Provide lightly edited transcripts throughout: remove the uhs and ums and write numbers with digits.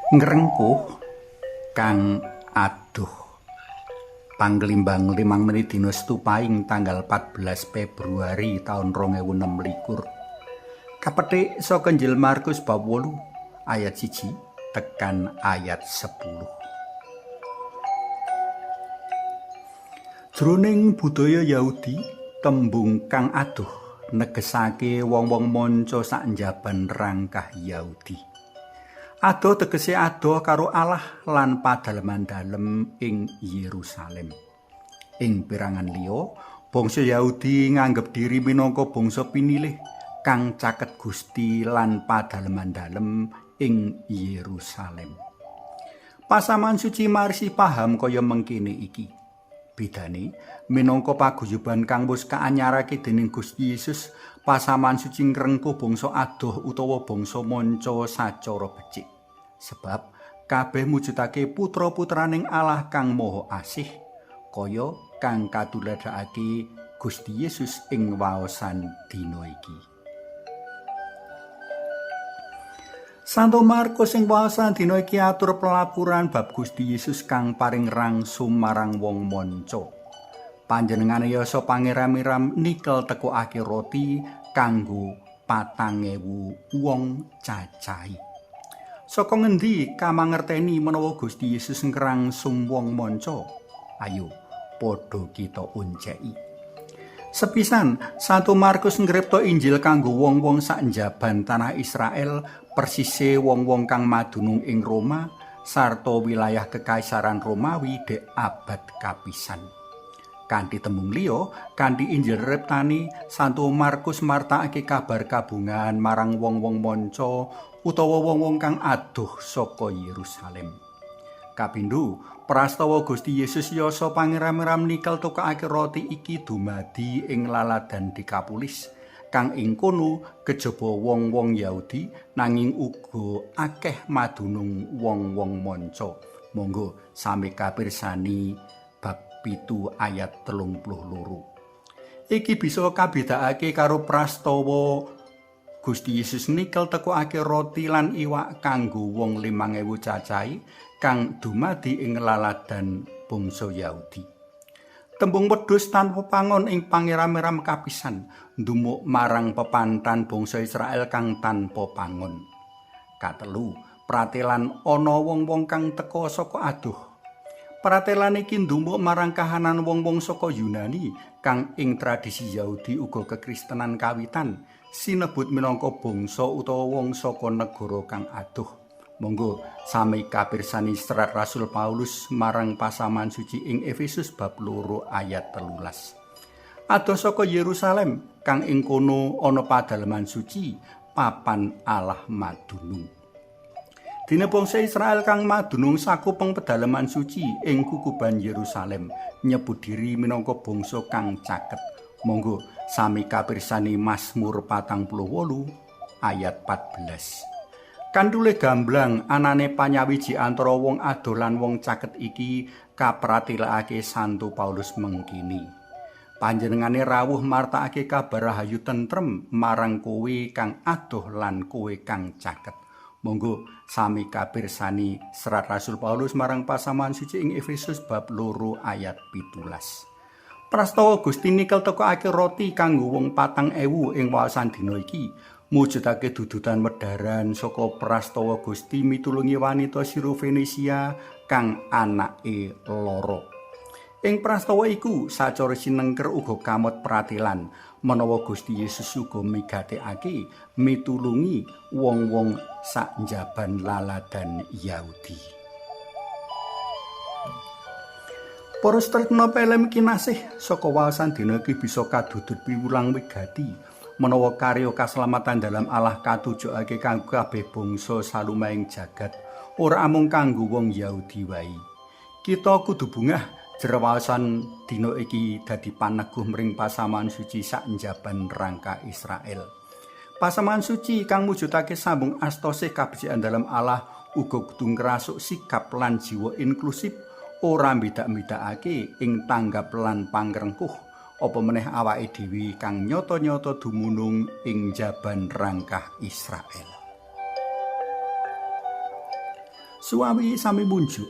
Ngrengkuh kang aduh. Panglimbang 5 menit dina Setu Paing tanggal 14 Februari taun 2026. Kapethik saka Injil Markus bab 8 ayat 1 tekan ayat 10. Jroning budaya Yahudi, tembung kang aduh negesake wong-wong manca sak njaban rangkah Yahudi. Adoh tegese adoh karo Allah lan padaleman dalem ing Yerusalem. Ing perangan liya, bangsa Yahudi nganggep diri minangka bangsa pinilih kang caket Gusti lan padaleman dalem ing Yerusalem. Pasaman suci marisi paham kaya mengkene iki. Bedane, minangka paguyuban kang wis kaanyarake dening Gusti Yesus, pasaman suci ngrengkuh bangsa adoh utawa bangsa manca sacara becik. Sebab kabeh mujudake putra-putraning Allah kang Maha Asih, kaya kang katuladhakake Gusti Yesus ing waosan dina iki. Santo Markus ing waosan dina iki atur pelapuran bab Gusti Yesus kang paring rangsum marang wong manca. Panjenengane yasa pangeram-eram nikel tekokake roti kanggo 4.000 wong cacahe. Saka ngendi kamangerteni menawa Gusti Yesus ngrangsum wong manca? Ayo padha kita onceki. Sepisan, Santo Markus ngripta Injil kanggo wong-wong sak njaban tanah Israel, persise wong-wong kang madunung ing Roma sarta wilayah Kekaisaran Romawi dek abad kapisan. Kanthi tembung liya, kanthi Injil riptane, Santo Markus martakake kabar kabungan marang wong-wong manca utawa wong-wong kang adoh saka Yerusalem. Kapindho, prastawa Gusti Yesus yasa pangeram-eram nikel tukokake roti iki dumadi ing laladan Dekapolis, kang ing kono kejaba wong-wong Yahudi nanging uga akeh madunung wong-wong manca. Monggo sami kapirsani bab 7 ayat 32. Iki bisa kabedakake karo prastawa Gusti Yesus nikel tekokake roti lan iwak kanggo wong 5.000 cacahe kang dumadi ing laladan bangsa Yahudi. Tembung wedhus tanpa pangon ing pangeram-eram kapisan ndumuk marang pepantan bangsa Israel kang tanpa pangon. Katelu, pratelan ana wong-wong kang teka saka adoh. Pratelan iki ndumuk marang kahanan wong-wong saka Yunani kang ing tradisi Yahudi uga kekristenan kawitan sinebut minangka bangsa utawa wong saka negara kang adoh. Monggo sami kapirsani serat Rasul Paulus marang pasaman suci ing Efesus bab 2 ayat 13. Adoh saka Yerusalem kang ing kono ana padaleman suci papan Allah madunung. Dene bangsa Israel kang madunung sakupeng pedaleman suci ing kukuban Yerusalem nyebut diri minangka bangsa kang caket. Monggo sami kapirsani Mazmur 48 ayat 14. Kandule gamblang anane panyawiji antara wong adoh lan wong caket iki kapratelakake Santo Paulus mengkini. Panjenengane rawuh martakake kabar rahayu tentrem marang kowe kang adoh lan kowe kang caket. Monggo sami kapirsani serat Rasul Paulus marang pasaman suci ing Efesus bab 2 ayat 17. Prastawa Gusti nikel tekokake roti kanggo wong 4.000 ing waosan dina iki mujudake dudutan wedharan saka prastawa Gusti mitulungi wanita Siro-Fenisia kang anake lara. Ing prastawa iku sacara sinengker uga kamot pratelan menawa Gusti Yesus uga migatekake mitulungi wong-wong sak njaban laladan Yahudi. Para tresna pelem kinasih saka waosan dina iki bisa kadudut piwulang wigati menawa karya kaselamatan dalam Allah katujokake kanggo kabeh bangsa salumahing jagat, ora amung kanggo wong Yahudi wae. Kita kudu bungah jero waosan dina iki dadi paneguh mring pasaman suci sak njaban rangka Israel. Pasaman suci kang mujudake sambung astosih kabecikan dalam Allah uga kudu ngrasuk sikap lan jiwa inklusif, ora mbedak-mbedakake ing tanggap lan pangrengkuh. Apa meneh awake dhewe kang nyata-nyata dumunung ing jaban rangkah Israel. Suwawi sami munjuk.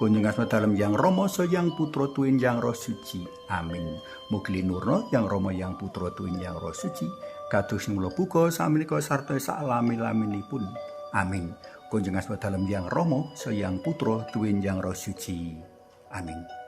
Kunjung asma dalem Yang Rama Yang Putra tuwin Yang Roh Suci. Amin. Mugi linurna Yang Rama Yang Putra tuwin Yang Roh Suci. Kados mula buka samenika sarta saklami-laminipun. Amin. Kunjung asma dalem Yang Rama Yang Putra tuwin Yang Roh Suci. Amin.